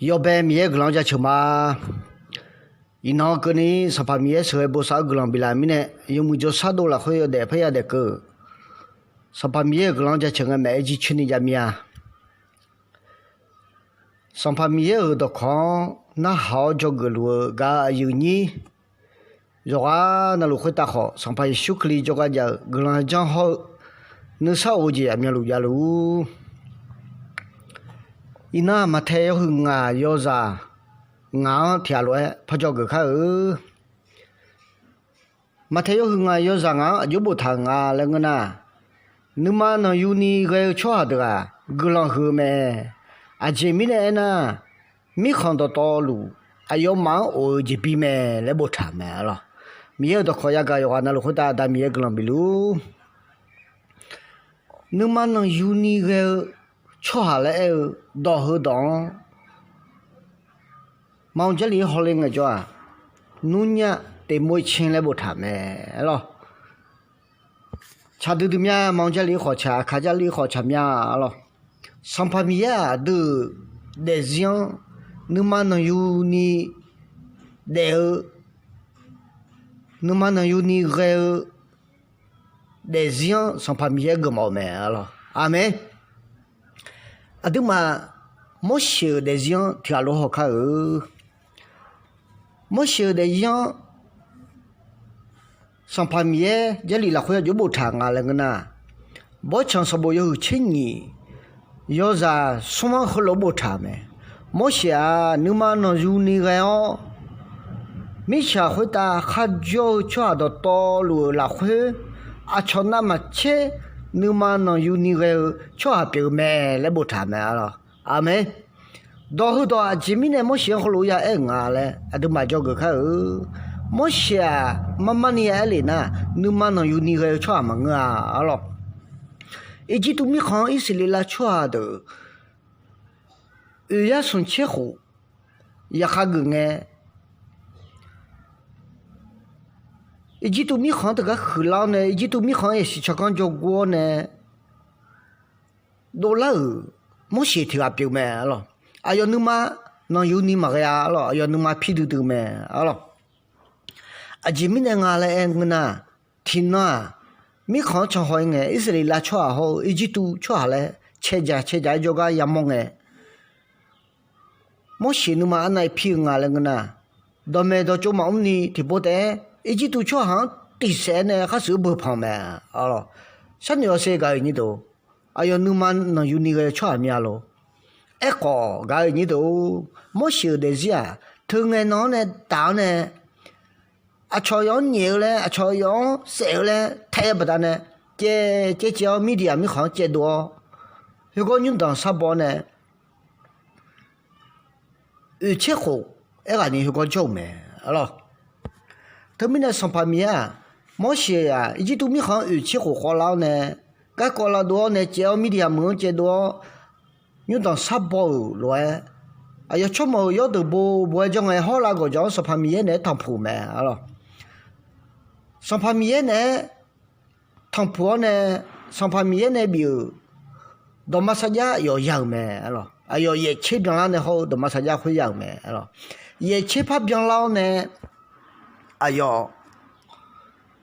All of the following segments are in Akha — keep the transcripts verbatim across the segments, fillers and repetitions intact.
Yawbae Miqyaer-euq guiqlanq-anr jaceuq ma. Iqnan keuvni Sanqpaq Miqyaer sheuqghae bosav-eu guiqlanq biflaf mirnae, yawmuiq jawrshar dov lafkhoer yawdaef parya daef keuv. Sanqpaq Miqyaer-euq guiqlanq-anr jaceuq ngae maeq-aer jircoer ni jav mir-a. Sanqpaq Miqyaer-euq dawqkawq-anr narhaq-awr dzawgeuf luf-eu gaq-eu aqyuif nyir, yawqghaq navluf khoertav khawf, Sanqpaq Yeqsur Kali jawrgar jav-eu guiqlanq janr hawr-eu nuisar of-eu jeq aqmyanluf javluf-ur. Iqnan Maqtae yawhuiq ngaq yawzaq ngaq-anr tiqghaq lof-aer par dzawgeuf kar-eu. Maqtae yawhuiq ngaq yawzaq ngaq-anr aqjox boftaq-euq nga laer ngeur nar, nuima nanqyuni ghae-eu tsawrhaq deuq-aq, guiqlanq huiq-eu mae. Aqjeq mirnae aernar, mirkhanq dawqtawvluf aqyawfmaf-anr of-eu jeqbir mae laer boftaq-euq mae arlawq. Miqyaer-euq dawqkawq yagaq yawqghaq navluf khoertav Aqda Miqyaer guiqlanq bifluf-ur. Nuima nanqyuni ghae-eu tsawrhaq laer aer-eu dawq heudawq-anr Maqanr Jarlif-anr hawler ngaejawr-aq, nymrnyar teqmov-ir caer laer boftaq-euq mae arlawq. Tsaq duidui mya, Maqanr Jarlif-anr khawf tsaq, Aqkaq Jarlif-anr khawf tsaq mya arlawq. Sanqpaq Miqyaer-aq aqdui-euq daefzir-anr nuima nanqyuni daef-eu, nuima nanqyuni ghae-eu daefzir-anr Sanqpaq Miqyaer geufmawf-euq mae arlawq. Aqmeq. Aqduimaf Morseq-euq daefzir-anr tiqghaq lof haw kar-eu. Morseq-euq daefzir-anr Sanqpaq Miqyaer Jarlif lafkhoer aqjox boftaq nga laer ngeur nar, Bawrtsanq sanqbof yawhuiq tser nyiq yawzaq smr-anr heulof boftaq-euq mae. Morseq-aq nuima nanqyuni ghae-awr, mirtsaq khoertav kharjawr-eu tsawrhaq dawqtawvluf-euq lafkhoer, aqcawq navmaqtser nuima nanqyuni ghae-eu tsawrhaq pyeuf-eu mae laer boftaq-euq mae arlawq. Aqmeq. Dawq heudawq aqjeq mirnae Morseq-anr heulof ya aer-euq nga laer aqduimaf dzawgeuf kar-eu. Morseq-aq marmarni ya aer lef nar, nuima nanqyuni ghae-eu tsawrhaq maqngeur-a arlawq. Irjirtuv mirkhanq-anr Irsaqleqlav tsawrhaq deuq oeq yar smq tser khof yaqkhav geuf ngae, Irjirtuv mirkhanq-anr teugar huiqlar-awr nae, Irjirtuv mirkhanq-anr yasiq tsawrganr jawrgor-awr nae dovlar-euq Morseq tiq ghaq pyeuf mae arlawq. Aqyawf nuima nanqyuni maqghae-a arlawq, aqyawf nuima pir duidui mae arlawq. Aqjeq mirnae nga laer aer ngeur nar, tiqnan-aq, mirkhanq-anr canhaw-ir ngae, Irsaqleqlav tsawrhaq hawr-eu Irjirtuv tsawrhaq laer caerjaq caerjaq-aer jawrgar yamawr ngae, Morseq nuima arnav-ir pir-eu nga laer ngeur nar, dawqmaeq dawqtsov maqmr ni tiqpov taef-aer Irjirtuv tsawrhaq-anr tiqsaef-aer nae khar shuif-eu beuq panq mae arlawq. Sharnoeq yawshaef gaq-euq nyir deuq, aqyawf nuima nanqyuni ghae-eu tsawrhaq mya lor. Aerkhawf gaq-euq nyir deuq-or, Morseq-euq daefzir-aq, teu ngae nan-anr nae taf-anr nae aqcawq yawf-anr nyaef-eu laer, aqcawq yawf-anr saef-eu laer taef-eu baqdanae, caev caev caev-awr Mirdiaq mirkhanq-anr caevdov-awr, khoergawr nymrdanq sharbaw-awr nae, oeq tser khof aerghaqni khoergawr jawr-euq mae arlawq. Teumirnae Sanqpaq Miqyaer-aq, Morseq-aq Irjirtuv mirkhanq-anr oeq tser khof khawvlar-awr nae, garkawv lavdov-awr nae caev-awr Mirdiaq meuq-anr caevdov-awr, nymrdanq sharbaw-euq lof-aer, aqyawf tsawrmawq-euq yawrdeuq bo bo-aer janr ngae hawr lav gawqjawq-anr Sanqpaq Miqyaer naeq-aer tanqpuq mae arlawq. Sanqpaq Miqyaer naeq-aer tanqpuq-awr nae, Sanqpaq Miqyaer nae bif-euq dawqma sarjax yawf ya-euq mae arlawq. Aqyawf yaeq tser byanlar nae hawr-eu dawqma sarjax khoer ya-euq mae arlawq. Yaeq tser par byanlar-awr nae, aqyawf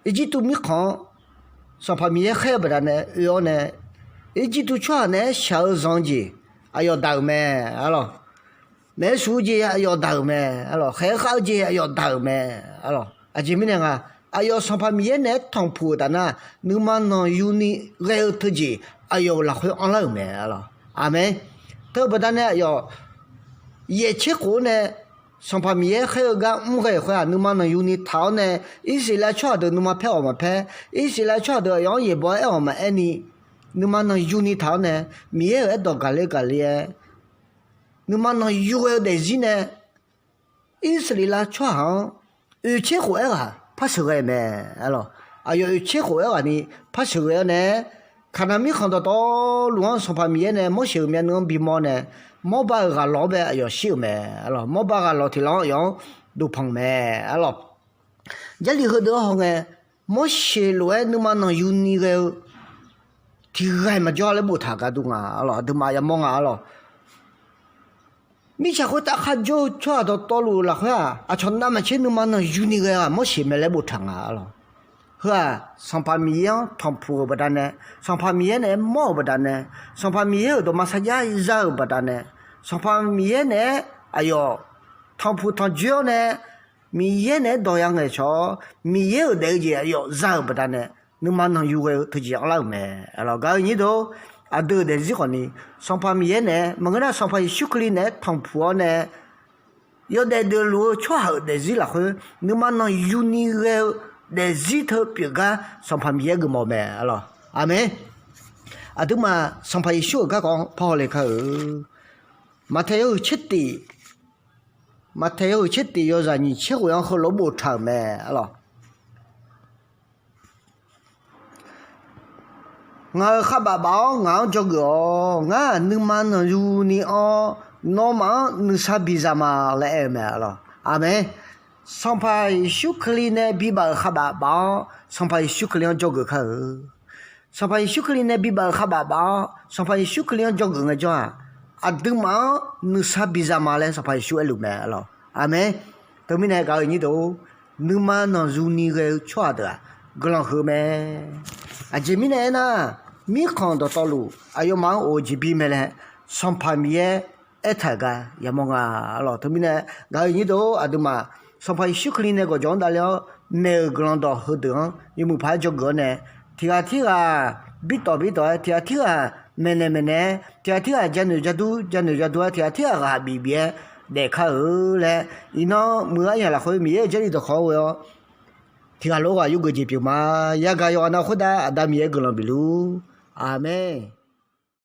Irjirtuv mirkhanq-anr Sanqpaq Miqyaer khaer-eu baqdanae oe-awr nae, Irjirtuv tsawrhaq naeq-aer shaq-eu zanq-eu jeq aqyawf daq-euq mae arlawq. Maeq-aer shuf-eu jeq aqyawf daq-euq mae arlawq. Khaeq-aer khav-eu jeq aqyawf daq-euq mae arlawq. Aqjeq mirnae nga, aqyawf Sanqpaq Miqyaer naeq-aer tanqpuq-euq taf nar, nuima nanqyuni ghae-eu teujeq aqyawf-euq lafkhoer anrlar-euq mae arlawq. Aqmeq. Teu-eu baqdanae aqyawf yaeq tser khof-anr nae Sanqpaq Miqyaer khaer-eu gar mr ghae-euq khoer-aq, nuima nanqyuni taq-awr nae Irsaqleqlav tsawrhaq deuq nuima paer awq maqpaer, Irsaqleqlav tsawrhaq deuq aqyawf-anr yaeqbawq-aer aer-awq maqaer ni, nuima nanqyuni taq-awr nae Miqyaer-euq aerdawq gaqler gaqler-aer, nuima nanqyu ghae-eu daefzir nae Irsaqleqlav tsawrhaq-anr oeq tser khof aerghaq par sheuqghae mae arlawq. Aqyawf oeq tser khof aerghaqni par sheuqghae-awr nae, Kaqnaq mirkhanq dawqtawvluf-anr Sanqpaq Miqyaer nae Morseq-euq myavnuiv-anr bimawr nae, Mawrbav-euq ghaqlawq-anr bae aqyawf shir-euq mae arlawq. Mawrbav ghaqlawq tiq lawq-anr aqyawf-anr duqpanq mae arlawq. Jarlif heudeuq-anr hawngae, Morseq lof-aer nuima nanqyuni ghae-eu tiq ghaq maqjawr laer boftaq gaqduq nga arlawq. Aqduimaf yamawr nga arlawq. Mirtsaq khoertav kharjawr-eu tsawrhaq dawqtawvluf lafkhoer-aq, aqcawq navmaqtser nuima nanqyuni ghae-eu-aq mawrseq mae laer boftaq nga lawq. Heu-aq, Sanqpaq Miqyaer-anr tanqpuq-euq baqdanae, Sanqpaq Miqyaer naeq-aer mawr-euq baqdanae, Sanqpaq Miqyaer-euq dawqma sarjax za-euq baqdanae, Sanqpaq Miqyaer naeq-aer aqyawf tanqpuq tanqjoer-awr nae, Miqyaer naeq-aer dawq ya ngaeqcawq-awr, Miqyaer-euq daef-eu jeq aqyawf za-euq baqdanae, nuima nanqyu ghae-eu teujeq anrlar-euq mae. Gaq-eu nyir deuq-or, aqdui-euq daefzir khawfni, Sanqpaq Miqyaer naeq-aer maqngeur nar, Sanqpaq Yeqsur Kali naeq-aer tanqpuq-awr nae, yawdaef deuqluf-eu tsawrhaq-euq daefzir lafkhoer nuima nanqyuni ghae-eu daefzir teu pyeufgar Sanqpaq Miqyaer geufmawf mae. Aqmeq. Aqduimaf Sanqpaq Yeqsur-euq garkawv-anr parhaw le kar-eu. Maqtaeq yawhuiq tser tif, Maqtaeq yawhuiq tser tif yawzaq nyiq tser ghoeq-anr heulof boftaq-euq mae. Ngaq-euq khavbaf baf-awr ngaq-anr dzawgeuf-awq. Ngar-aq nuima nanqyuni anr-awr, nawmaf-anr nuisar biza ma laer aer-eu mae. Aqmeq. Sanqpaq Yeqsur Kali nae bibaf-euq khavbaf baf-awr Sanqpaq Yeqsur Kali-anr dzawgeuf kar-eu. Sanqpaq Yeqsur Kali nae bibaf-euq khavbaf baf-awr Sanqpaq Yeqsur Kali-anr dzawgeuf ngaejawr-aq, aqduimaf-anr nuisar biza ma laer Sanqpaq Yeqsur aerluf mae. Aqmeq. Teumirnae gaq-eu nyir deuq-or, nuima nanqyuni ghae-eu tsawrhaq deuq-aq guiqlanq huiq-eu mae. Aqjeq mirnae aernar, mirkhanq dawqtawvluf aqyawfmaf-anr of-eu jeq bi mae laer Sanqpaq Miqyaer aertaq-euq gar yamawr nga lawq. Teumirnae gaq-eu nyir deuq-or, aqduimaf Sanqpaq Yeqsur Kali nae gawqjawq-anr davle-awr maeq-euq guiqlanq dawq heudeuq-anr yawmuiq paq-aer dzawgeuf-awr nae, tiq ghaq tirghaq birtawq birtawq-aer, tiq ghaq tirghaq maeqnaeq maeqnaeq-aer, tiq ghaq tirghaq janoeq jadur janoeq jadur-aer, tiq ghaq tirghaq ghaq bif bif-aer daef kar-eu laer, iqnan muiq-eu aryamq lafkhoer Miqyaer-euq Jarlif dawqkawq-anr ghoe-awr tiq ghaq lof-aer ghaq yurgeuf jeq pyeuf ma. Yagaq yawqghaq nav khoertav Aqda Miqyaer guiqlanq bif luf-ur. Aqmeq.